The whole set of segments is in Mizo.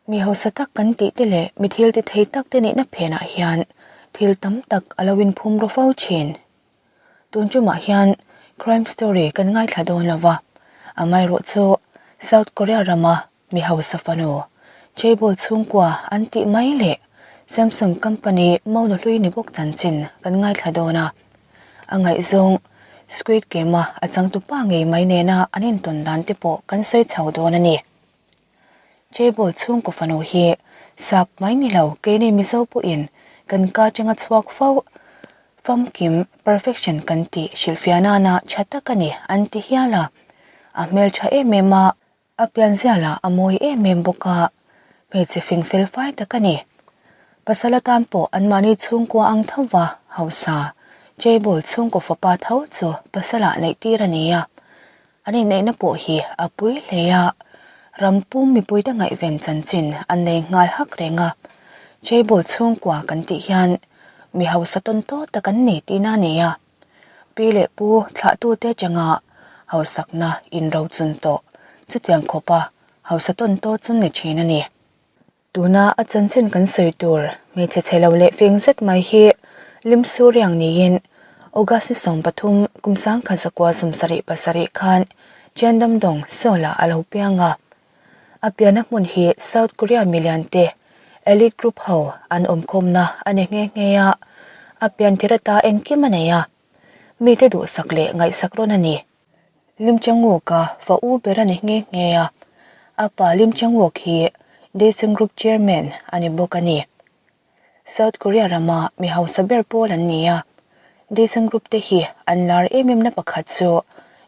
Mi hausa tak kan tih te leh mi thil ti thei tak te nihna phenah hian thil tam tak a lo inphum ru fo thin. Tun tumah hian crime story kan ngaithla dawn lo va, amaherawh chu South Korea rama mi hausa fanu Chaebol chhungkua an tih mai leh Samsung company Maunu hlui ni bawk chanchin kan ngaithla dawn a. A ngaihzawng Squid Game-a a changtupa ngei mai nena an intawn dan te pawh kan sawi chho dawn a ni. Chaebol chhungkaw fanu hi sap mai ni lo keini Mizo pawhin kan ka atanga chhuak fo famkim perfection kan tih hrilhfiah nana tha tak a ni an ti hial a. A hmeltha em em a, a pianzia lah a mawi em em bawk a, hmeichhe fing fel fai tak a ni. Pasal atan pawh anmahni chhungkua ang tho va hausa Chaebol chhungkaw fapa tho chu pasalah neih tir a ni a. An inneihna pawh hi a pui hle a, ram pum mipuite ngaihven chanchin an nei nghal hak reng a. Chaebol chhungkua kan tih hian mi hausa tawn tawt tak an ni tihna a ni a. Pi leh pu thlahtute atanga hausakna inrochun tawh chutiang khawpa hausa tawn tawt chu ni thin a ni. Tuna a chanchin kan sawi tur hmeichhe chhe lo leh fing zet mai hi Lim Suriang niin August ni 13 kum sangkhat zakua 77 khan Cheondamdong, Seoul-ah a lo piang a. A pianna hmun hi South Korea milian te elite group ho an awmkhawmna a ni nghe nghe a, a pian tir ata engkim a nei a, mite duhsak leh ngaihsak rawn a ni. Lim Chang-wook-a fa u ber a ni nghe nghe a, a pa Lim Chang-wook hi Daesung Group Chairman a ni bawk a ni. South Korea rama mi hausa ber pawl an ni a, Daesung Group te hi an lar em em na pakhat chu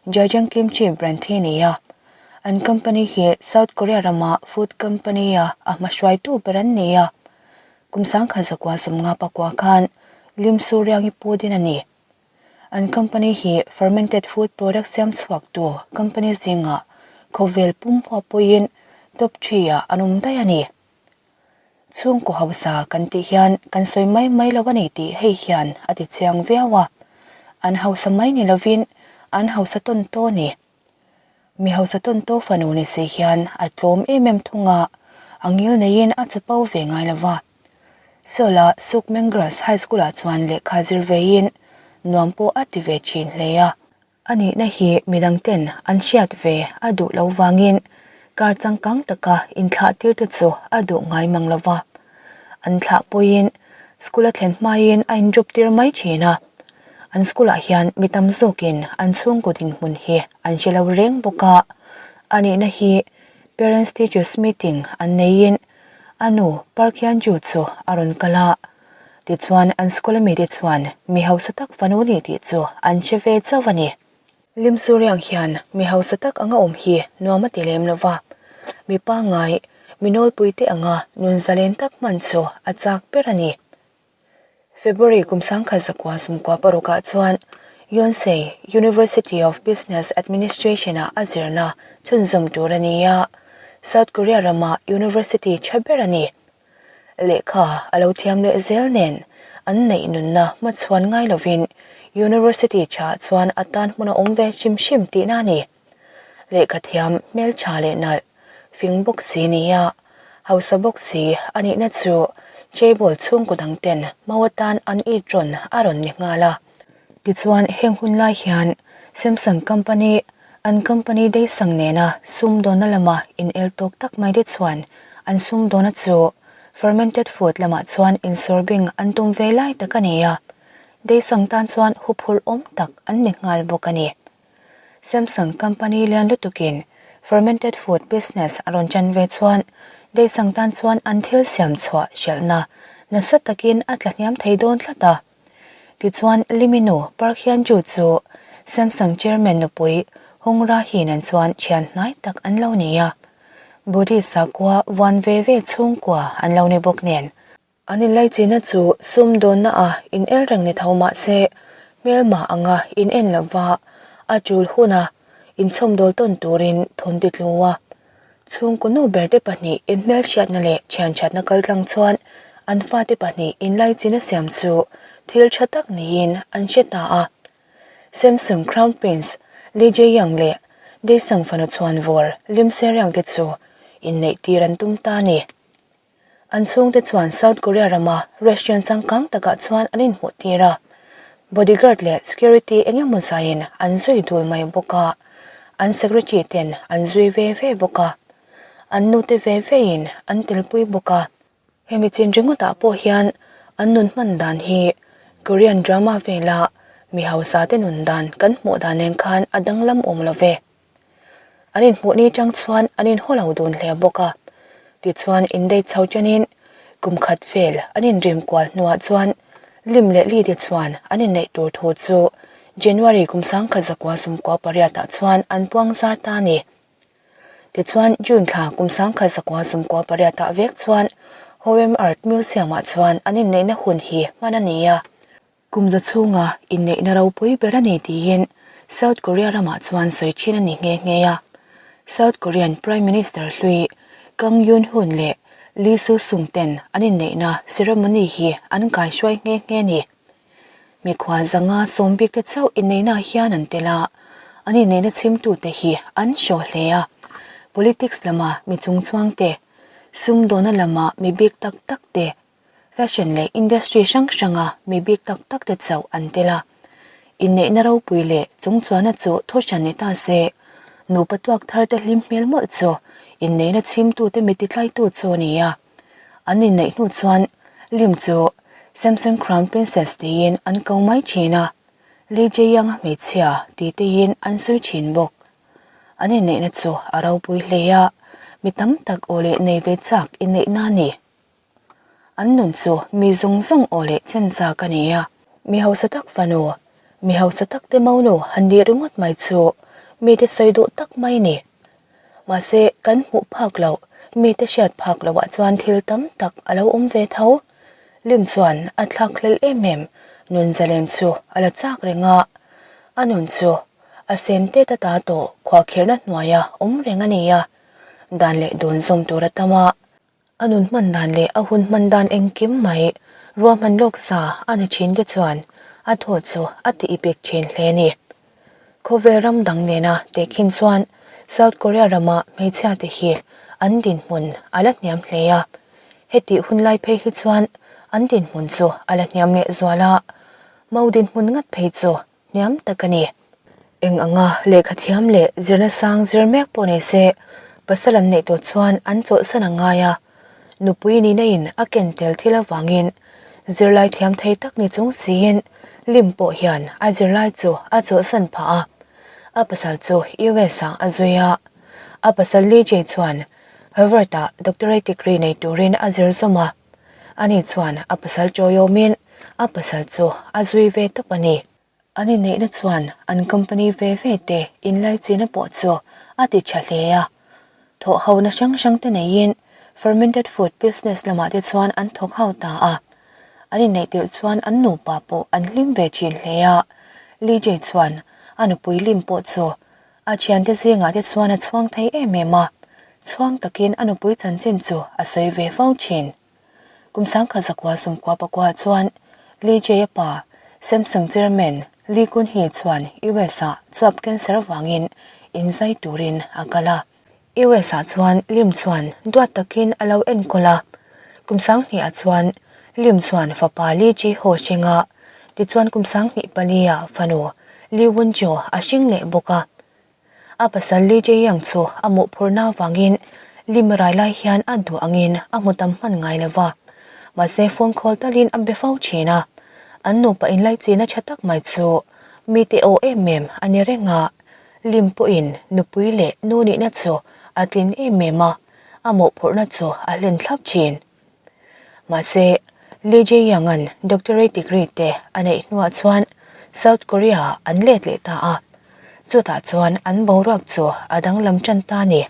Jajang Kimchi brand hi a ni a, an company hi South Korea rama food company-a a hmahruaitu ber an ni a, kum 1959 khan Lim Soo-ryang-i pu din a ni. An company hi fermented food product siam chhuaktu company zingah khawvel pum huap pawhin top three-ah an awm daih a ni. Chhungkaw hausa kan tih hian kan sawi mai mai lo a ni tih hei hian a ti chiang viau a, an hausa mai ni lovin an hausa tawn tawh a ni. Mi hausa tawn tawh fanu ni si hian a tlawm em em thung a, a ngil neiin a chapo ve ngai lo va. Seoul-a Sukmyung Girls High School-ah chuan lehkha zir veiin nuam pawh a ti ve thin hle a. A nihna hi midang ten an hriat ve a duh lo vangin kar changkang taka inthlah tir te chu a duh ngai mang lo va. An thlah pawhin school a thlen hmain a indrop tir mai thin a. An school-ah hian mi tam zawkin an chhungkaw dinhmun hi an hre lo reng bawk a. A nihna hi Parents Teachers Meeting an neiin A nu, Park Hyun-joo chu a rawn kal a, tichuan an school ami te chuan mi hausa tak fanu ni tih chu an hre ve chauh a ni. Lim Suriang hian mi hausa tak anga awm hi nuam a ti lem lo va, mi pangngai, mi nawlpui te anga nun zalen tak hman chu a chak ber a ni. February kum 1996 ah chuan Yonsei University of Business Administration-ah a zirna chhunzawm tur a ni a, South Korea rama university tha ber a ni. Lehkha a lo thiam leh zel nen an neih nunna hmachhuan ngai lovin university thaah chuan a tan hmun a awm ve hrim hrim tihna a ni. Lehkha thiam hmeltha leh nalh, fing bawk si nia, hausa bawk si a nihna chu Chaebol chhungkaw dang ten mau atan an it rawn a rawn ni nghal a. Tichuan heng hun lai hian Samsung company an company Daesung nena sumdawnna lama in el tawk tak mai te chuan an sumdawna chu fermented food lamah chuan insawrbing an tum ve lai tak a ni a, Daesung tan chuan huphurh awm tak an ni nghal bawk a ni. Samsung company lian lutukin fermented food business a rawn chan ve chuan Daesung tan chuan an thil siam chhuah hrelhna nasa takin a tla hniam thei dawn tlat a. Tichuan Liminu Park Hyun-joo chu Samsung chairman nupui Hong Ra-hee nen chuan thian hnai tak an lo ni a. Buddhist sakhua vuan ve ve chhungkua an lo ni bawk nen. An inlaichinna chu sumdawnna a in el reng ni tho mah se, hmelma anga in en lo va, a tul huna inchhawmdawl tawn turin thun ti tlu a. Chhungkaw nu berte pahnih inhmelhriatna leh thianthatna kaltlang chuan an fate pahnih inlaichinna siam chu thil tha tak niin an hre ta a. Samsung Crown Prince Lee Jae-young leh Daesung fanu chhuanvawr Lim Se-ryang te chu inneih tir an tum ta a ni. An chhungte chuan South Korea rama restaurant changkang takah chuan an inhmuh tir a, bodyguard leh security eng emaw zaiin an zui dul mai bawk a, an secretary ten an zui ve ve bawk a, an nute ve vein an telpui bawk a. Hemi chin ringawtah pawh hian an nun hman dan hi Korean drama vela mi hausa te nun dan kan hmuh dan nen khan a danglam awm lo ve. An inhmuh ni tang chuan an inhaw lo dun hle bawk a, tichuan indate chho chenin kum khat vel an inrim kual hnuah chuan Lim leh Li te chuan an inneih tur thu chu January kum 1918 ah chuan an puang zar ta a ni. Tichuan, June thla kum 1918 ah vek chuan Hoem Art Museum ah chuan an inneihna hun hi hman a ni a. Kum za chhunga inneihna ropui ber a ni tiin South Korea ramah chuan sawi thin a ni nghe nghe a. South Korean Prime Minister hlui Kang Yoon-hun leh Lee Soo-sung ten an inneihna ceremony hi an kaihruai nghe nghe a ni. Mikhual zanga sawm bik te chauh inneihna hian an tel a, an inneihna chhimtute hi an hraw hle a. Politics lama mi chungchuang te, sumdawna lama mi bik tak tak te, fashion leh industry hrang hranga mi bik tak tak te chauh an tel a. Inneihna ropui leh chungchuana chu thu hran ni ta se, nupa tuak thar te hlim hmel mawlh chu inneihna chhimtute mi titlaitu chu a ni a. An inneih hnu chuan Lim chu Samsung Crown Princess tiin an ko mai thin a, Lee Jae-young-a hmeichhia ti teiin an sawi thin bawk. An inneihna chu a ropui hle a, mi tam tak aw leh nei ve chak inneihna a ni. An nun chu mi zawng zawng aw leh chen chak a ni a. Mi hausa tak fanu, mi hausa tak te monu han nih ringawt mai chu mite sawi duh tak mai a ni. Mahse, kan hmuh phak loh, mite hriat phak lohah chuan thil tam tak a lo awm ve tho. Lim chuan a thlak hlel em em, nun zalen chu a la chak reng a. A nun chu a sen tet ata tawh khuahkhirhna hnuaia awm reng a ni a, dan leh dun zawm tur a tam a. A nun hman dan leh a hun hman dan engkim mai ruahman lawk sa a ni thin te chuan a thaw chu a ti ipik thin hle a ni. Khawvel ram dang nena tehkhin chuan South Korea rama hmeichhia te hi an dinhmun a la hniam hle a, hetih hun lai phei hi chuan an dinhmun chu a la hniam leh zual a, mau dinhmun ngat phei chu hniam tak a ni. Eng anga lehkha thiam leh zirna sang zir mek pawh nei se, pasal an neih tawh chuan an chawlhsan a ngai a. Nupui nihna in a ken tel thil avangin zirlai thiam thei tak ni chung siin Lim pawh hian a zirlai chu a chawlhsan phah a. A pasal chu US ah a zui a. A pasal Lee Jae chuan Harvard ah doctorate degree nei turin a zir zawm a. Ani chuan a pasal chawiawmin a pasal chu a zui ve tawp a ni. An inneihna chuan an company ve ve te inlaichina pawh chu a ti tha hle a. Thawh hona hrang hrang te neiin fermented food business lamah te chuan an thawk ho ta a. An inneih tirh chuan an nupa pawh an hlim ve thin hle a. Lee Jae chuan a nupui lim pawh chu a thiante zingah te chuan a chhuang thei em em a, chhuang takin a nupui chanchin chu a sawi ve fo thin. Kum sangkhat zakua sumkua pakua chuan Lee Jae-a pa, Samsung chairman Lee Kun-hee chuan US-ah chuap cancer avangin inzai turin a kal a. US-ah chuan Lim chuan duat takin a lo enkawl a. Kum sanghnih-ah chuan Lim chuan fapa Lee Ji-ho hring a, tichuan kum sanghnih pali-ah fanu Lee Won-jo a hring leh bawk a. A pasal Lee Jae-young chu a mawhphurhna avangin Lim rai lai hian a duh angin a hmu tam hman ngai lo va, mahse phone call talin a be fo thin a. An nupa inlaichina tha tak mai chu mite aw em em a ni reng a, Lim pawhin nupui leh nu nihna chu a tlin em em a, a mawhphurhna chu a hlen thlap thin. Mahse, Lee Jae-young-a'n doctorate degree te a neih hnuah chuan South Korea-ah an let leh ta a, chutah chuan an boruak chu a danglam tan ta a ni.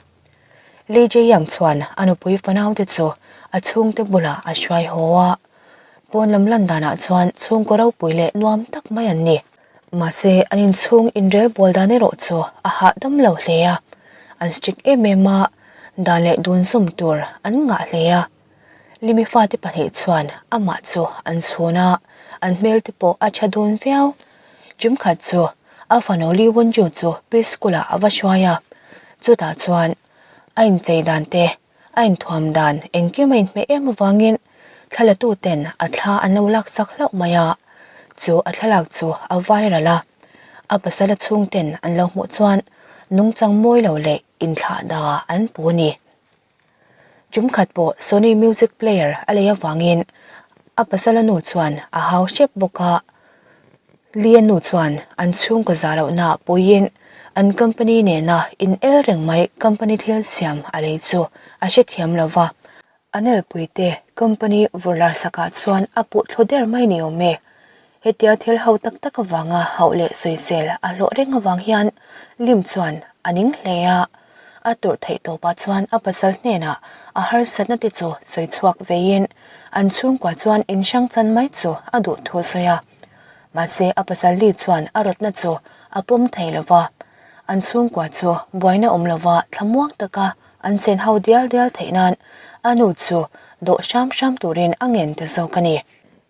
Lee Jae-young chuan a nupui fanaute chu a chhungte bulah a hruai haw a, pawn lam lan danah chuan chhungkaw ropui leh nuam tak mai an ni. Mahse, an inchhung inrel bawl dan erawh chu a hahdam lo hle a, an strict em em a, dan leh dun zawm tur an ngah hle a. Limi fate pahnih chuan amah chu an chhun a, an hmel te pawh a tha dun viau. Tum khat chu a fanu Lee Won-ju chu preschool ah a va hruai a, chutah chuan a inchei dan te. A inthuam dan engkim a inhmeh em avangin thlalatu ten a thla an lo laksak hlauh mai a, chu a thlalak chu a viral a. A pasala chhungten an lo hmuh chuan nungchang mawi lo leh inthlah da an pu a ni. Tumkhat pawh Sony music player a lei avangin a pasala nu chuan a hau hrep bawk a. Lee-a nu chuan an chhungkaw zah lohna puiin an company nena in el reng mai company thil siam a lei chu a hrethiam lo va. A nelpuite company vawrhlar sakah chuan a puh thlu der mai ni awm e. Hetia thil ho tak tak avanga hauh leh sawisel a hlawh reng avang hian Lim chuan a ning hle a. A tawrh theih tawpah chuan a pasal hnenah a harsatna te chu sawi chhuak veiin an chhungkua chuan in hrang chan mai chu a duh thu a sawi a. Mahse a pasal Lee chuan a rawtna chu a pawm thei lo va. An chhungkua chu buaina awm lova thlamuang taka an chen ho dial dial theih nan a nu chu dawh hram hram turin a ngen ta zawk a ni.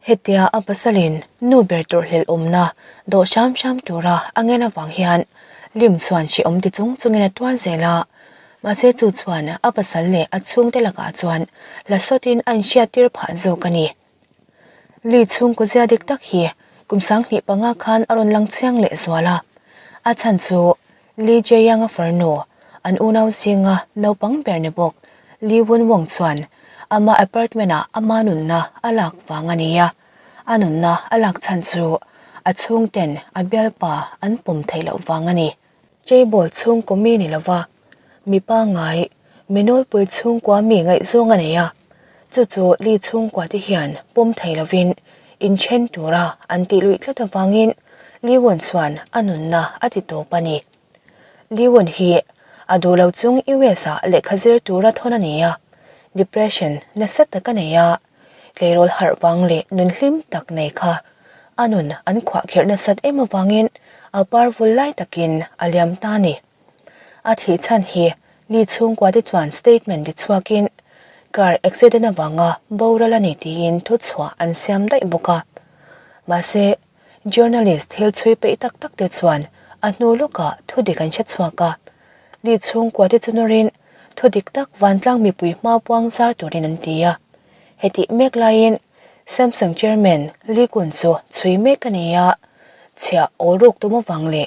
Hetia a pasalin nu ber tawrhhlelh awmna dawh hram hram tura a ngen avang hian Lim chuan hrehawm ti chung chungin a tuar zel a. Mahse chu chuan a pasal leh a chhungte lakah chuan la sawtin a inhriattir phah zawk a ni. Li chhungkaw zia dik tak hi kum 2005 khan a rawn lang chiang leh zual a. A chhan chu Lee Jae-young-a farnu, an unau zinga naupang ber ni bawk Lee Won-wong chuan ama apartment-ah ama nunna a lak vang a ni a. A nunna a lak chhan chu a chhungten a bialpa an pawm theih loh vang a ni. Chaebol chhungkaw mi ni lova mi pangngai, mi nawlpui chhungkua mi ngaihzawng a nei a. Chu chu Lee chhungkua te hian pawm thei lovin inthen tura an tih luih tlat avangin Lee Won chuan a nunna a ti tawp a ni. Lee Won hi a duh lo chung US ah lehkha zir tura thawn a ni a, depression nasa tak a nei a, tleirawl harh vang leh nun hlim tak nei kha a nun an khuahkhirh nasat em avangin a par vul lai takin a liam ta a ni. A thih chhan hi Lee chhungkua te chuan statement ti chhuakin car accident avanga boral a ni tiin thuchhuah an siam daih bawk a. Mahse, journalist thil chhui peih tak tak te chuan a hnu lawkah thudik an hre chhuak a. Lee chhungkua te chu nawrin thudik tak vantlang mipui hma puang zar turin an ti a. Hetih mek laiin Samsung chairman Lee Kun chu chhui mek a ni a, chhiah awl ruk tum avang leh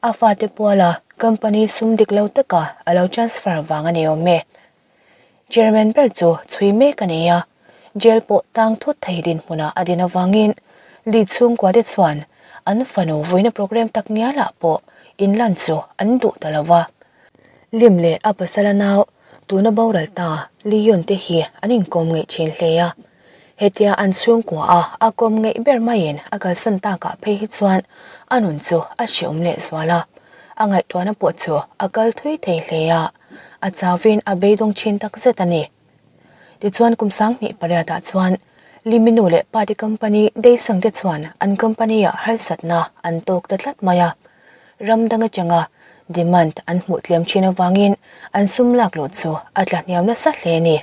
A fate puala company sum dik lo taka a lo transfer vang a ni awm e. Chairman ber chu chhui mek a ni a, jail pawh tang thut thei dinhmunah a din avangin Lee chhungkua te chuan an fanu vuina program tak ngialah pawh inlan chu an duh ta lo va. Lim leh a pasala nau tuna boral ta Lee Yun te hi an inkawm ngeih thin hle a. Hetia an chhungkua a a kawm ngeih ber maiin a kalsan takah phei hi chuan a nun chu a hreawm leh zual a, a ngaihtuahna pawh chu a kal thui thei hle a, a chauvin a beidawng thin tak zet a ni. Tichuan kum 2008ah chuan Limi nu leh pate company Daesang te chuan an company ah harsatna an tawk ta tlat mai a, ram dang atanga demand an hmuh tlem thin avangin an sum lak luh chu a tla hniam nasa hle a ni.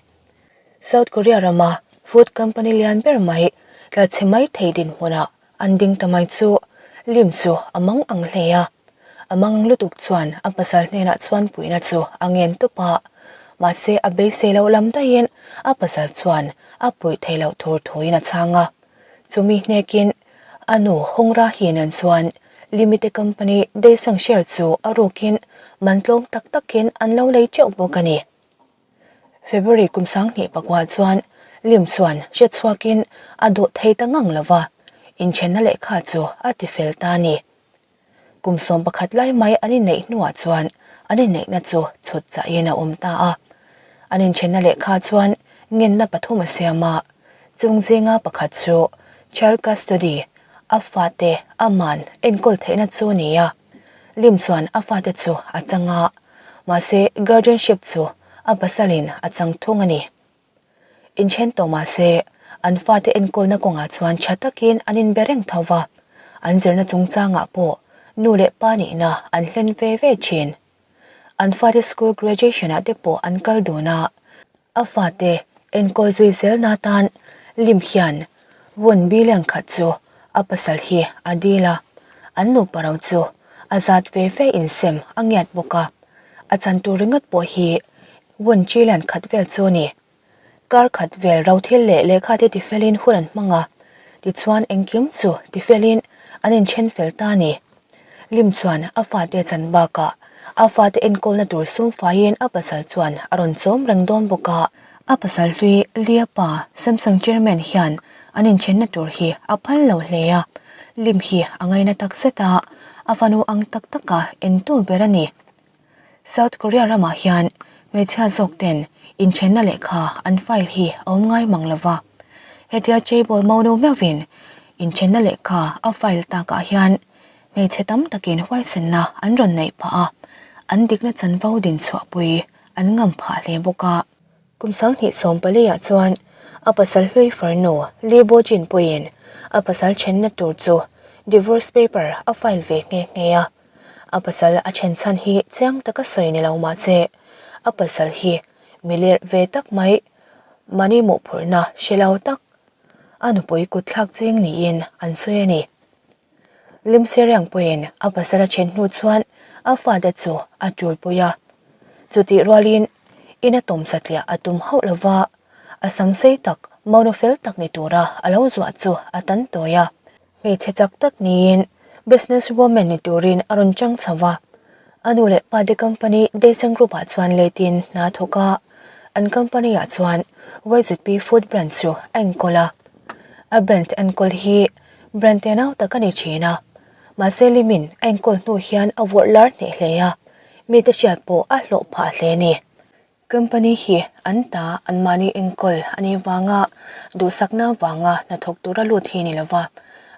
South Korea rama food company lian ber mai tla chhe mai thei dinhmunah an ding ta mai chu Lim chu a mang ang hle a. A mang lutuk chuan a pasal hnenah chuan puihna chu a ngen tawp a, mahse a beisei loh lam daihin a pasal chuan a puih theih loh tur thuin a chhang a. Chumi hnekin a nu Hong Ra Hee nen chuan Limite company Daesang share chu a rukin man tlawm tak takin an lo lei teuh bawk a ni. February kum 2009 chuan Lim chuan hriatchhuakin a dawh thei ta ngang lo va, inthenna lehkha chu a ti fel ta a ni. Kum 11 lai mai an inneih hnuah chuan an inneihna chu chhut chahin a awm ta a. An inthenna lehkha chuan ngenna pathum a siam a, chung zinga pakhat chu child custody, a fate aman enkawl theihna chu a ni a. Lim chuan a fate chu a chang a. Mahse, guardianship chu a pasalin a chang thung a ni. Inthen tawh mahse, an fate enkawlna kawngah chuan tha takin an inbe reng tho va, an zirna chungchangah pawh nu leh pa nihna an hlen ve ve thin. An fate school graduation-ah te pawh an kal dun a, A fate enkawl zui zelna atan Lim hian vun billion khat chu a pasal hi a dil a, an nupa ro chu a zat ve ve insem a ngiat bawk a, a chan tur ringawt pawh hi. Won trillion khat vel chu a ni. Kar khat vel rothil leh lehkha te tifelin hun an hmang a, tichuan engkim chu tifelin an inthen fel ta a ni. Lim chuan a fate chan bakah a fate enkawlna tur sum faiin a pasal chuan a rawn chawm reng dawn bawk a. A pasal hlui Lia pa Samsung chairman hian an inthenna tur hi a phal lo hle a, Lim hi a ngaina tak zet a, a fanu ang tak taka entu ber a ni. South Korea ramah hian hmeichhia zawk ten inthenna lehkha an file hi a awm ngai mang lova. Hetia Chaebol Monu meuhvin inthenna lehkha a file takah hian hmeichhe tam takin huaisenna an rawn neih phah a, an dikna chanvo din chhuahpui an ngam phah hle bawk a. Kum 2014 ah chuan a pasal hlui farnu Lee Bo-jin pawhin a pasal thenna tur chu divorce paper a file ve nghe nghe a. A pasal a then chhan hi chiang taka sawi ni lo mah se, a pasal hi mi lerh ve tak mai, mahni mawhphurhna hre lo tak, a nupui kutthlak ching niin an sawi a ni. Lim Seriang pawhin a pasal a then hnu chuan a fate chu a tulpui a. Chutih rualin ina tawm satliah a tum hauh lo va, a sam sei tak, monu fel tak ni tura a lo zuah chu a tan tawi a. Hmeichhe chak tak niin business woman ni turin a rawn chang chho va. A nu leh pa te company Daesang Group ah chuan letin hna a thawk a, an company ah chuan YZP Food brand chu a enkawl a. A brand enkawl hi brand tenau tak a ni thin a, mahse Limin a enkawl hnu hian a vawrh lar hneh hle a, mite hriat pawh a hlawh phah hle a ni. Company hi an ta anmahni enkawl a nih vanga duhsakna vanga hnathawk tura lut hi ni lova,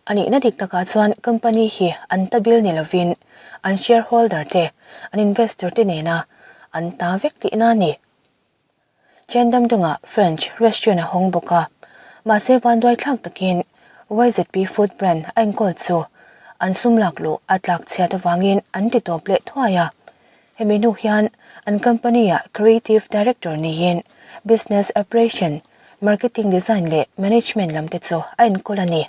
a nihna dik takah chuan company hi an ta bil ni lovin an shareholder te, an investor te nena an ta vek tihna a ni. Chendamdunga French restaurant a hawng bawk a, mahse vanduai thlak takin YZP Food Brand a enkawl chu an sum lak luh a tlak chhiat avangin an ti tawp leh thuai a. Hemi hnu hian an company-ah Creative Director niin Business Operation, Marketing Design leh Management lam te chu a enkawl a ni.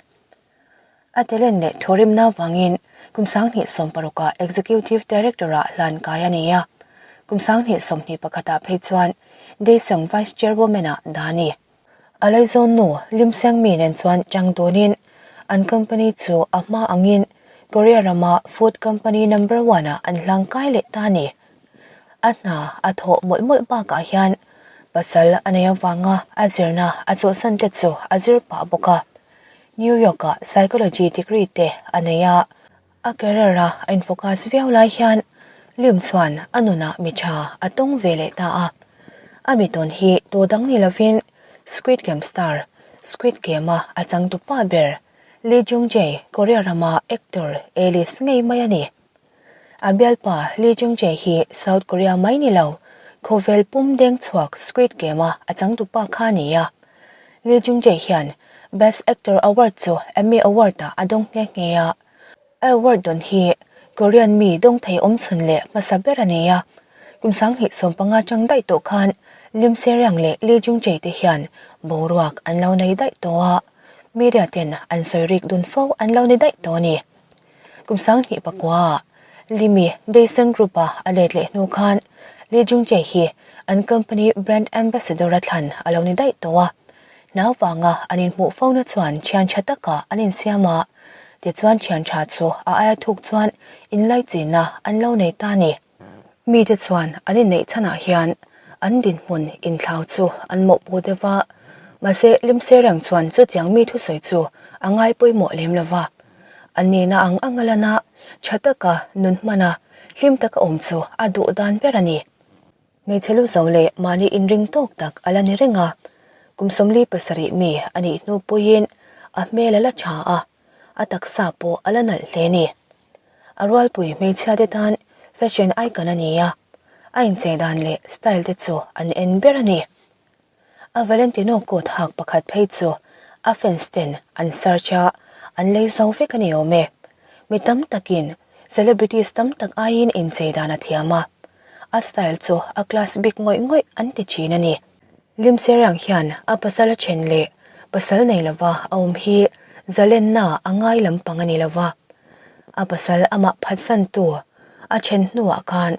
A talent leh thawhrimna avangin kum 2016-ah Executive Director-ah hlan kai a ni a, kum 2021-ah phei chuan Daesang Vice Chairwoman-ah dah a ni. A laizawn nu Lim Seng Mi nen chuan chang dawnin an company chu a hma angin Korea rama food company number one ah an hlang kai leh ta a ni. A hna a thawh mawlh mawlh bakah hian pasal a nei avanga a zirna a chawlhsan te chu a zir pah bawk a. New York ah psychology degree te a nei a. A career a a infocus viau lai hian Lim chuan a nunah mi tha a tawng ve leh ta a. A mi tawn hi tu dang ni lovin Squid Game star, Squid Game a a changtu pa ber Lee Jung Jae, Korea rama actor A-list ngei mai a ni. A bialpa Lee Jung Jae hi South Korea mai ni lo, khawvel pum deng chhuak Squid Game a a changtu pa kha a ni a. Lee Jung Jae hian Best Actor Award chu Emmy Award ah a dawng nghe nghe a. A award dawn hi Korean mi dawng thei awm chhun leh hmasa ber a ni a. Kum 2015 tang daih tawh khan Lim Se-ryang leh Lee Jung Jae te hian boruak an lo nei daih tawh a, media ten an sawi rik dun fo an lo ni daih tawh a ni. Kum 2009 ah Limi Daesang Group a a let leh hnu khan Lee Jung Jae hi an company brand ambassador a thlan a lo ni daih tawh a. Nau vanga an inhmuh fona chuan thian tha takah an insiam a, tichuan thian tha chu a aia thuk chuan inlaichinna an lo nei ta a ni. Mite chuan an inneih chhanah hian an dinhmun inthlau chu an mawhpuh deuh va, mahse Lim Serang chuan chutiang mi thusawi chu a ngai pawimawh lem lo va. An nihna ang anga lana tha taka nun hmana hlim taka awm chu a duh dan ber a ni. Hmeichhe lu zo leh mahni inring tawk tak a la ni reng a, kum 47 mi a nih hnu pawhin a hmel a la tha a, a taksa pawh a la nalh hle a ni. A rualpui hmeichhia te tan fashion icon a ni a, a inchei dan leh style te chu an en ber a ni. A Valentino coat hak pakhat phei chu a fans ten an search a, an lei zo vek a ni awm e. Mi tam takin celebrities tam tak aiin inchei dan a thiam a, a style chu a class bik ngawih ngawih an ti thin a ni. Lim Seriang hian a pasal a then leh pasal nei lova a awm hi zalenna a ngai lampang a ni lova. A pasal amah phatsantu a then hnuah khan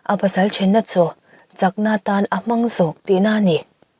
a pasal thenna chu. Chakna tan a hmang zawk tihna a ni.